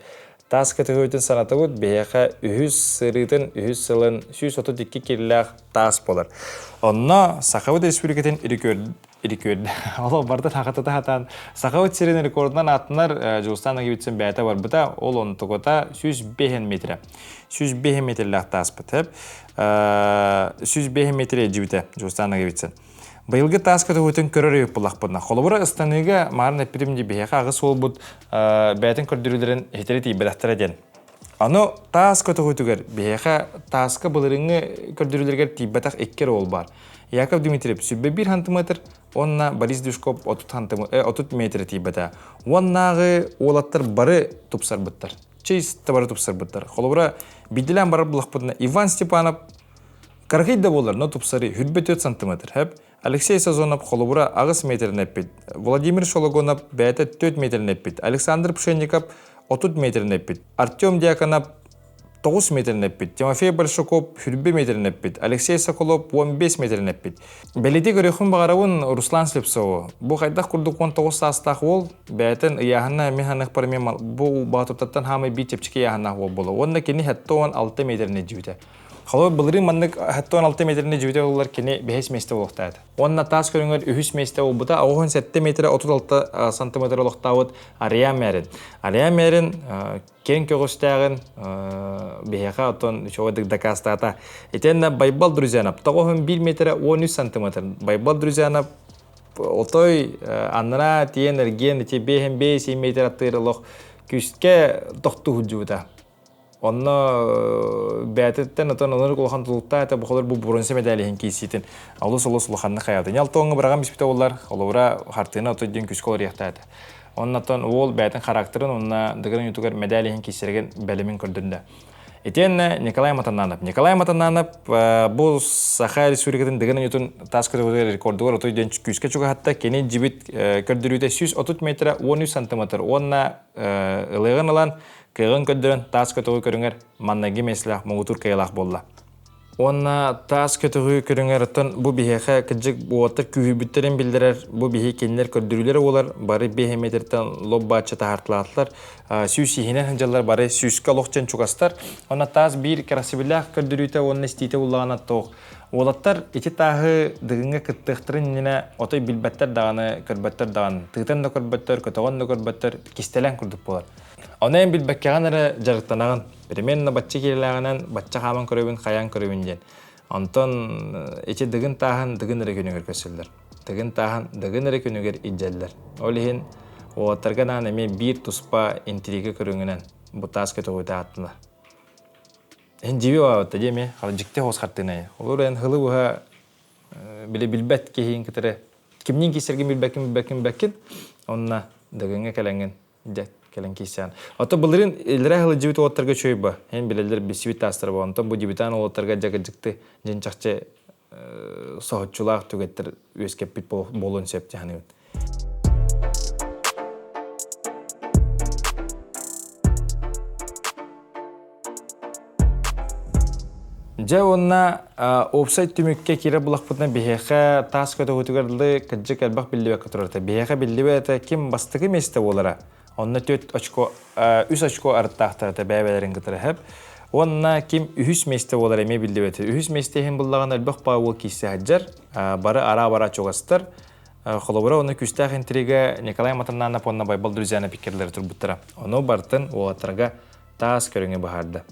Таас көтөҕүүтүн санатабыт биһиэхэ үһүс сырыытын үһүс сылын 132 киилэлээх таас буолар. Онно Сахабыт Республикатын рекорд ол барыта хатата хатаан Сахабыт сирин рекордунан ааттанар Дьулустаан Ноговицын бэйэтэ барбыта ол онтуката 105 метрэ 105 метрлээх тааспыт 105 метр илдьибитэ Дьулустаан Ноговицын Быйылгы таас көтөҕүүтүн көрөр өйүк буллахпытына, холобура ыстаныыга маарын эппитим дии биһиэхэ аҕыс уолбут бэйэтин көрдөрүүлэрин иһитэри тиийбэтэхтэрэ диэн. Аны таас көтөҕүүтүгэр биһиэхэ тааска былырыыҥҥы көрдөрүүлэригэр тиийбэтэх икки эрэ уол баар. Яков Дмитриев 101 сантиметр уонна Борис Дюшков 30 метр тиийбэтэ. Уоннааҕы уолаттар бары тупсарбыттар. Чисто бары тупсарбыттар. Холобура, биирдилээн барар буллахпытына Иван Степанов кыракый да буоллар, но тупсары 24 сантиметр. Хэп. Алексей Сазонов холобура 8 метрин эппит. Владимир Шологонов бэйэтэ 4 метрин эппит. Александр Пшенников 30 метрин эппит. Артем Дьяконов 9 метрин эппит. Тимофей Большаков 20 метрин эппит. Алексей Соколов 15 метрин эппит. Бэлиэтии көрүөхпүн баҕарабын Руслан Слепцову. Бу хайдах курдук 19 саастаах уол бэйэтин ыйааһына мин ханыхпар эмиэ бу баатыртаттан хаамай биир чэпчэки ыйааһыннаах уол буолла. Уонна кини 76 метрин илдьибитэ. Холобур, былырыын маннык 76 метрини дьүбүтэ ыллар кини бэһис миэстэ буолуохтаах этэ. Уонна таас көрүҥэр үһүс миэстэ буолбута 87 метрэ 36 сантиметр олохтообут Ариан Мэрин. Ариан Мэрин киэҥ көҕүстээҕин биһиэхэ оттон үчүгэйдик дакаастаата. Итиэннэ Байбал Друзьянов 91 метрэ 13 сантиметр. Байбал Друзьянов отой аннараа тиэн эргиэн ити 5 5 метр аттыыр олох күүскэ тохтуу сылдьыбыта. Онно бэйэтиттэн отон оннук улахан тулуктаах этэ бу бу бронза медаль иһин киирсиитин олус олус улаханнык хайаата. Ньалтоҥҥа быраҕан биспитэ буоллар, холобура хартыына отой диэн күүскэ олоруохтаах этэ. Оннотон уол бэйэтин характерын уонна дыгын уйутугар медаль иһин киирсэригин бэлэмин көрдөрдө. Итиэннэ Николай Матананов. Николай Матананов бу Саха Республикатын дыгын уйутун таас көтөҕүтүгэр рекордугар отой диэн күүскэ чугаһатта. Кини дьибит көрдөрүүтэ 130 метра 13 сантиметр уонна ылыаҕын ылан Кыаҕын көрдөрөн таас көтөҕүү көрүҥэр маннайгы миэстэлээх муҥутуур кыайыылаах буолла. Уонна таас көтөҕүү көрүҥэр оттон бу биһиэхэ кырдьык уолаттар күүһүйбүттэрин биллэрэр, бу биһи кинилэр көрдөрүүлэрэ буолар, бары биэһэ метртэн лоп-бааччы таһаартылаатылар, сүүс иһинэн сылдьаллар, бары сүүскэ олох дьон чугастар. Онно таас биир кэрэхсэбиллээх көрдөрүүтэ уонна истиитэ буллаҕына туох. Уолаттар ити тааһы Дыгыҥҥа кыттыахтарын иннинэ отой билбэттэр даҕаны, көрбөттөр даҕаны, тыытан да көрбөттөр, көтөҕөн да көрбөттөр, кистэлэҥ курдук буолар. Ону эн билбэккэҕин эрэ дьарыктанаҕын. Примерно бачча киилэлээҕинэн бачча хааман көрөбүн, хайаан көрөбүн диэн. Онтон ити дыгын тааһын дыгын эрэ күнүгэр көрсөллөр. Дыгын тааһын дыгын эрэ күнүгэр илдьэллэр. Ол иһин уолаттарга анаан эмиэ биир туспа интрига көрүҥүнэн бу таас көтөҕүүтэ ааттанар. Эн дьиби баабатта дии эмиэ дьикти хоос хартыынайы. Олор эн хылы быһа били билбэт киһиин кытары кимниин киирсэргин билбэккин билбэккин билбэккин онно дыгыҥҥа кэлэҥҥин Дьэ, кэлэн киирсээн. Ото былырыын иллэрээ сылдьыбыт уолаттарга үчүгэй ба. Эн билэллэр билсибит таастара бо. Онтон бу дебютант уолаттарга дьэ кырдьыкты дьин чахчы соһуччулаах түгэттэр үөскэппит буолуон сөп дьаһаныбын. Дьэ уонна уопсай түмүккэ киирэр булахпытына биһиэхэ таас көтөҕүтүгэр дылы кырдьык элбэх биллибэккэ турар этэ. Биһиэхэ биллибэт этэ ким бастакы миэстэ буолара. Онно 4 очко, 3 очко арыттаахтар этэ бэйэ-бэйэлэрин кытары хэп. Уонна ким үһүс миэстэ буолар эмиэ биллибэтэ. Үһүс миэстэ иһин буллаҕына элбэх баа уол киирсэ сылдьар. Бары араа-бара чугастар. Холобура, уонна күүстээх интрига Николай Матаннанов уонна Байбал Друзьяна пиккерлери турбуттара. Ону бартын уолаттарга таас көрүҥү быһаарда.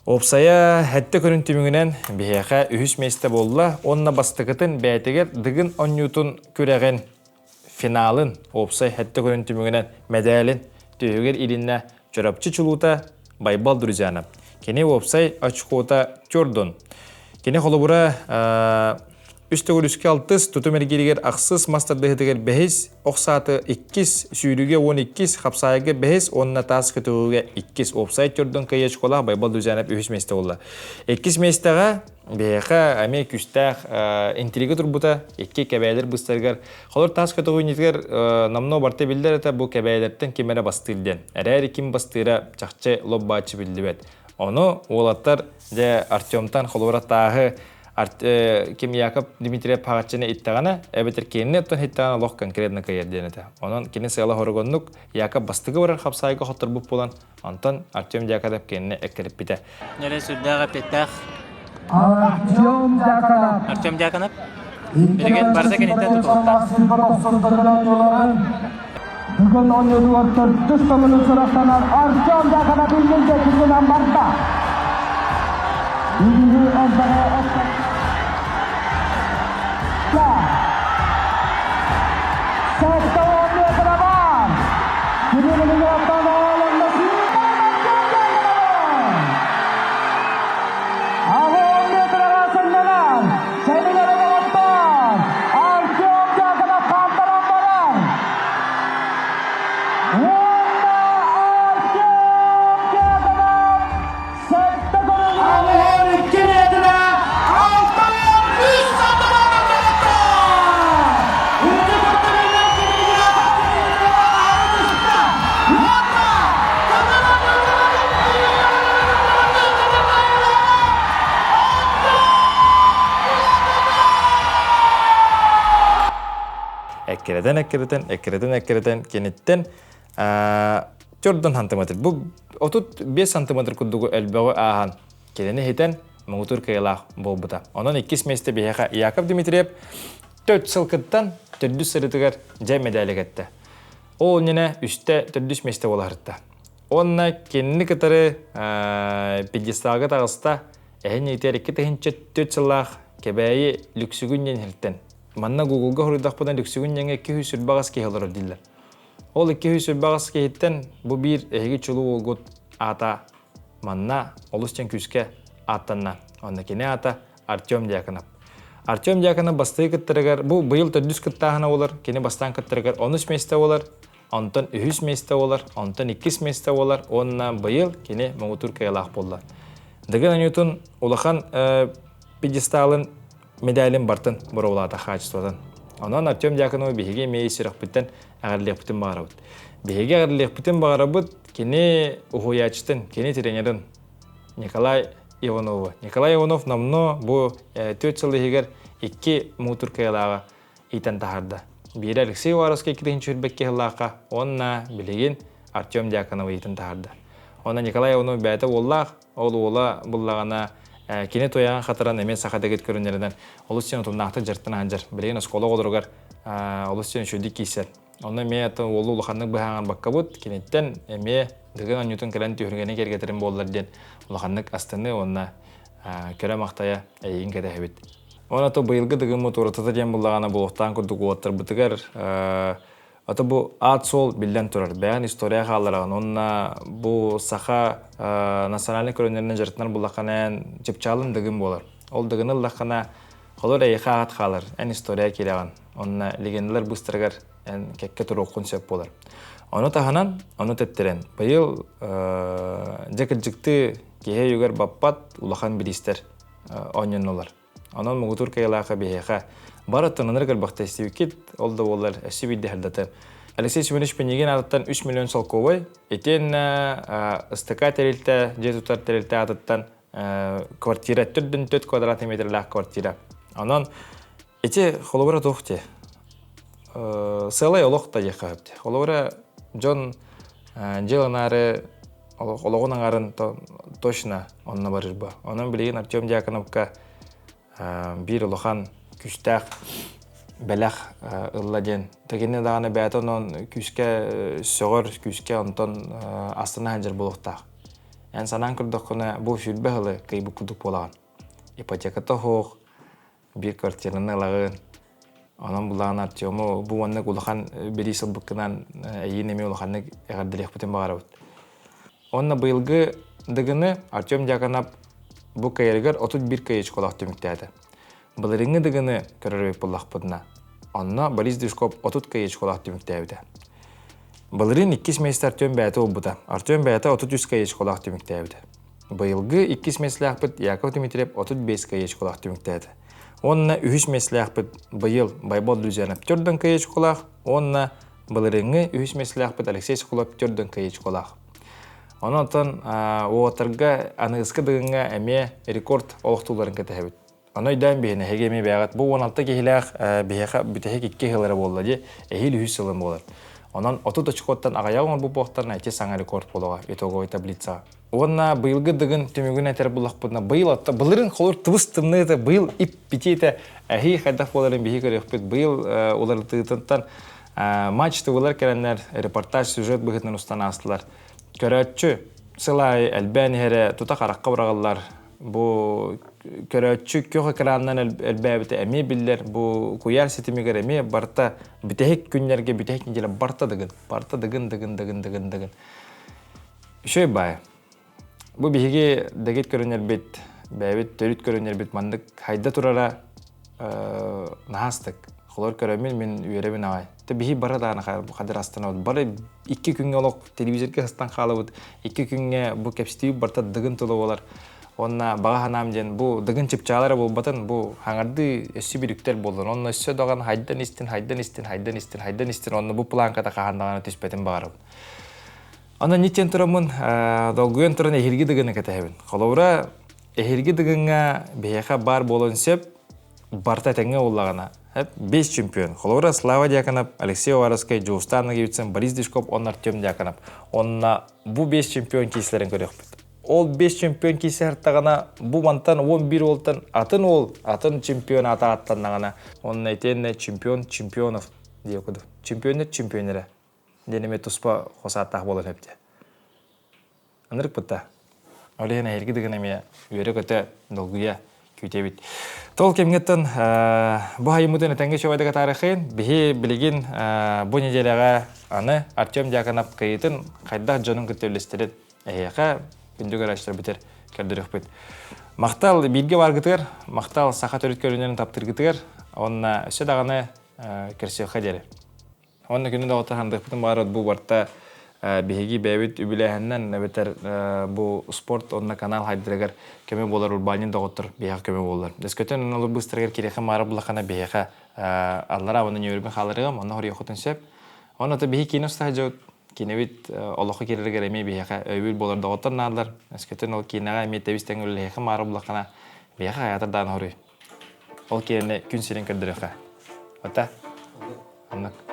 Уопсайа сэттэ көрүн түмүгүнэн биһиэхэ үһүс миэстэ буолла уонна бастакытын бэйэтигэр Дыгын оонньуутун күрэҕин финалын уопсай сэттэ көрүн түмүгүнэн мэдээлин түһүгэр илиннэ Чурапчы чулуута Байбал Друзьянов. Кини уопсай очкота төрдун. Кини холобура үс төгүл үскэ алтыс, тутум эргииригэр ахсыс, мас тардыһытыгар бэһис, ох сааты иккис, сүүрүүгэ 12, хапсаайга бэһис уонна таас көтөҕүүгэ иккис. Уопсай төрдүн кыайа очколаах Байбал Друзьянов үһүс миэстэ буолла. Иккис миэстэҕэ биһиэхэ эмиэ күүстээх интрига турбута икки кэбээлэр быстарыгар. Холор таас көтөҕүүнүтүгэр номнуо барта биллэр этэ бу кэбээлэртэн ким эрэ бастыыр диэн. Эрээри ким бастыыра чахчы лоп-бааччы биллибэт. Ону уолаттар дьэ Артемтан холобура тааһы ким Яков Дмитриев хаҕаччыны иттэҕинэ, эбэтэр кинини оттон иттэҕинэ олох конкретно кыайар диэн этэ. Онон кини сыала хоругоннук Яков бастакы барар хапсаайга хотторбут буолан, онтон Артем Дьяконов кинини эккириппитэ. Нэрэ сүрдээх эппиэттээх Артем Дьяконов. Артем Дьяконов. Билигин барыта киниттэн тутулуктаах. Бүгүн оонньуутугар төрдүс төгүлүн сурахтанар Артем Дьяконов иннин диэки барда. Бүгүнү элбэҕи Сэттэ метр бар. Кини билигин оттон оолонно Аҕа метрага сыннанар. Сэнигэр доҕоттор. Артем Дьяконов хаамтаран барар. Уонна Артем Дьяконов сэттэ көрүҥү 82 метрэ 63 сантиметр Ити көрдөрүүлэр Уонна Эккирэтэн, эккирэтэн, эккирэтэн, эккирэтэн киниттэн төрдөн сантиметр. Бу 35 сантиметр курдугу элбэҕи ааһан кинини иһитэн муҥутуур кыайыылаах буолбута. Онон иккис миэстэ биһиэхэ Яков Дмитриев төрт сыл кыттан төрдүс сырытыгар дьэ мэдээлэ кэттэ. Ол иннинэ үстэ төрдүс миэстэ буола сырытта. Уонна кинини кытары пьедесталга таҕыста эһин иитэр 2004 сыллаах Кэбээйи Лүксүгүн диэн иһиртэн. Манна Гуглга хоруйдахпына Лүксүгүн диэҥҥэ 228 киһи олорор дииллэр. Ол 228 киһиттэн бу биир эһиги чулуу уолгут аата манна олус диэн күүскэ ааттанна. Онно кини аата Артем Дьяконов. Артем Дьяконов бастакы кыттарыгар, бу быйыл төрдүс кыттааһына буолар, кини бастаан кыттарыгар онус миэстэ буолар, онтон үһүс миэстэ буолар, онтон иккис миэстэ буолар уонна быйыл кини муҥутуур кыайыылаах буолла. Дыгын Анютун улахан пьедесталын медалин бартын боруобалаата хаачыстыбатын. Онон Артем Дьяконовы биһиги эмиэ сүрэхпиттэн эҕэрдэлиэхпитин баҕарабыт. Биһиги эҕэрдэлиэхпитин баҕарабыт кини уһуйааччытын, кини тренерин Николай Иванову. Николай Иванов номнуо бу 4 сыл иһигэр икки муҥутуур кыайыылааҕы иитэн таһаарда. Биирэ Алексей Уваровскай 221 сыллаахха уонна билигин Артем Дьяконов иитэн таһаарда. Онно Николай Иванов бэйэтэ уоллаах, ол уола буллаҕына кини туйаҕын хатаран эмиэ саха дэгит көрүнэринэн олус диэн утумнаахтык дьарыктана сылдьар. Билигин оскуола оҕолоругар олус диэн үчүгэйдик киирсэр. Онно эмиэ уолу улаханнык быһааҥарбаккабыт, киниттэн эмиэ Дыгын оонньуутун кэлэн түһүлгэни киэргэтэрим буоллар диэн улаханнык астыныы уонна көрө-махтайа эйигин кэтэһэбит. Уонна то быйылгы Дыгыммыт уратыта диэн буллаҕына буолуохтаан курдук уолаттарбытыгар ото бу аат-суол биллэн турар, бэйэҥ история хааллараҕын уонна бу саха национальнай көрүҥнэринэн дьарыктанар буллаххына эн чыпчаалын Дыгын буолар. Ол Дыгыны ыллаххына холор эйиэхэ аат хаалар, эн история киирэҕин. Онно легендалар быыстарыгар эн кэккэ туруоххун сөп буолар. Ону таһынан, ону тэптэрэн, быйыл дьэ кырдьыктыы киһи өйүгэр баппат улахан бириистэр оонньоннулар. Онон муҥутуур кыайыылаахха биһиэхэ бары аттананар көрбөхтө истибиккит, ол да буоллар өссө биирдэ сырдатар. Алексей Семенович Пинигин аатыттан 3 миллион солкуобай, итиэннэ СТК тэрилтэ, дьиэ тутар тэрилтэ аатыттан квартира, 4 квадратный метрлээх квартира. Онон Ити холобура туох дии? Сыалай олох да диэххэ сөп дии. Холобура дьон дьыаланаары Олоҕун аҥарын точно онно барырба. Онон билигин Артем Дьяконовка биир улахан күүстээх бэлэх ылла диэн. Тагини даҕаны бэйэтэ онон күүскэ сөҕөр, күүскэ онтон астына сылдьар буолуохтаах. Эн санаан көрдөххүнэ, бу 20 сылы кыйбыт курдук буолаҕын. Ипотеката суох, биир квартираны ылаҕын. Онон булаан Артему бу уонна улахан бириис ылбыккынан эйиин эмиэ улаханнык эҕэрдэлиэхпитин баҕарабыт. Уонна быйылгы Дыгыны Артем Дьяконов бу кыайарыгар 31 кыайыычкалаах түмүктээтэ. Былырыыҥҥы Дыгыны көрөр эбит буоллахпытына, онно Борис Дюшков 30 кыайыычкалаах түмүктээбитэ. Былырыын иккис миэстэ Артем бэйэтэ ылбыта. Артем бэйэтэ 33 кыайыычкалаах түмүктээбитэ. Быйылгы иккис миэстэлээхпит Яков Дмитриев 35 кыайыычкалаах түмүктээтэ. Уонна үһүс миэстэлээхпит быйыл Байбал Друзьянов төрдөн кыайыычкалаах уонна былырыыҥҥы үһүс миэстэлээхпит Алексей Соколов төрдөн кыайыычкалаах. Онон уолаттарга аныгыскы дыгыҥҥа эмиэ рекорд олохтуулларын кэтэһэбит. Ону өйдөөн биһиэнэ эһиги эмиэ бэйэҕит бу 16 киһилээх биһиэхэ бүтэһик икки сыл эрэ буолла дии, эһиил үһүс сылым буолар. Онон 30 очкоттан аҕыйах оҥорбут буолуохтарына ити саҥа рекорд буолуоҕа итоговой таблицаҕа. Уонна быйылгы дыгын түмүгүн этэр буллахпытына быйыл атта былырын холур тыбыс тымныыта быйыл ип-битиитэ эһии хайдах буоларын биһи көрүөхпүт. Быйыл уларытыытыттан матч тывылар кэлэннэр репортаж сюжет быһыытынан устан аастылар. Көрөөччү сыл аайы элбээн иһэрэ тута харахха быраҕыллар. Бу көрөөччү күөх экранынан элбээбитэ эмиэ биллэр. Бу куйаар ситимигэр эмиэ барыта бүтэһик күннэргэ бүтэһик неделя барыта дыгын. Барыта дыгын дыгын дыгын дыгын дыгын. Үчүгэй баай. Бу биһиги дэгит көрүнэрбит, бэйэбит төрүт көрүнэрбит маннык хайда турара наһаастык. Холор көрөммүн мин үөрэбин аҕай. Те биһи бары даҕаны хадыр астанабыт. Бары икки күҥҥэ олох телевизорга сыстан хаалабыт. Икки күҥҥэ бу кэпсэтии барыта дыгын тула буолар. Уонна баҕа санаам диэн бу дыгын чыпчаала эрэ буолбатын, бу хаҥардыы өссө бүрүктэр буоллун. Онно өссө даҕаны хайдан истин, хайдан истин, хайдан истин, хайдан истин, онно бу планката хаһан даҕаны түспэтин баҕарабын. Онон ниттен тураммын долгуйан туран эһиилги дыгыны кэтэһэбин. Холобура, эһиилги дыгыҥҥа биһиэхэ баар буолуон сөп, барыта этэҥҥэ буоллаҕына, бес чемпион. Холобура, Слава Дьяконов, Алексей Уваровскай, Дьулустаан Ноговицын, Борис Дюшков уонна Артем Дьяконов. Онно бу бес чемпион киисэлэрин көрүөхпүт. Ол бес чемпион киисэ артаҕына, бу мантан 11 уолтан атын уол, атын чемпион аата ааттаннаҕына, онно итиэннэ чемпион чемпионов диэ курдук. Чемпионнар чемпионнара. Диэн эмиэ туспа хос ааттаах буолар эбит. Ынырык бытта. Ол иһин эһиилги дыгын эмиэ үөрэ-көтө, долгуйа күүтэбит. Тол кэмҥэттэн бу хайыммытын этэҥҥэ чуобайдык атаарыхын. Биһи билигин бу неделяҕа аны Артем Дьяконов кыайыытын хайдах дьонун кытта үллэстэрин эһиэхэ күндү көрөөччүлэрбитигэр көрдөрүөхпүт. Махтал бииргэ бааргытыгар, махтал саха төрүт көрүнэрин таптыыргытыгар, уонна өссө даҕаны көрсүөххэ диэри. Уонна күнү доҕоттор хандыахпытын баҕарар бу барта биһиги бэйэбит үбүлээһиннэн эбэтэр бу спорт уонна канал хайдарыгар көмө буолар урбаанньыт доҕоттор биһиэхэ көмө буоллар. Өскөтүн онно быстарыгар кириэхэ маара буллаххына биһиэхэ аллараа уонна ньүөрүбүн хааларыгым, онно хоруйуоххутун сөп. Онно биһи киинэ устаһа дьон киинэбит олоххо киирэригэр эмиэ биһиэхэ өйөбүл буолар доҕоттор наадалар. Өскөтүн ол киинэҕэ эмиэ тэбис тэҥ үлэлэһиэхэ маара буллаххына биһиэхэ хайаатар даҕаны хоруй. Ол киэнэ күн сирин көрдөрүөххэ. Ота? Оннук.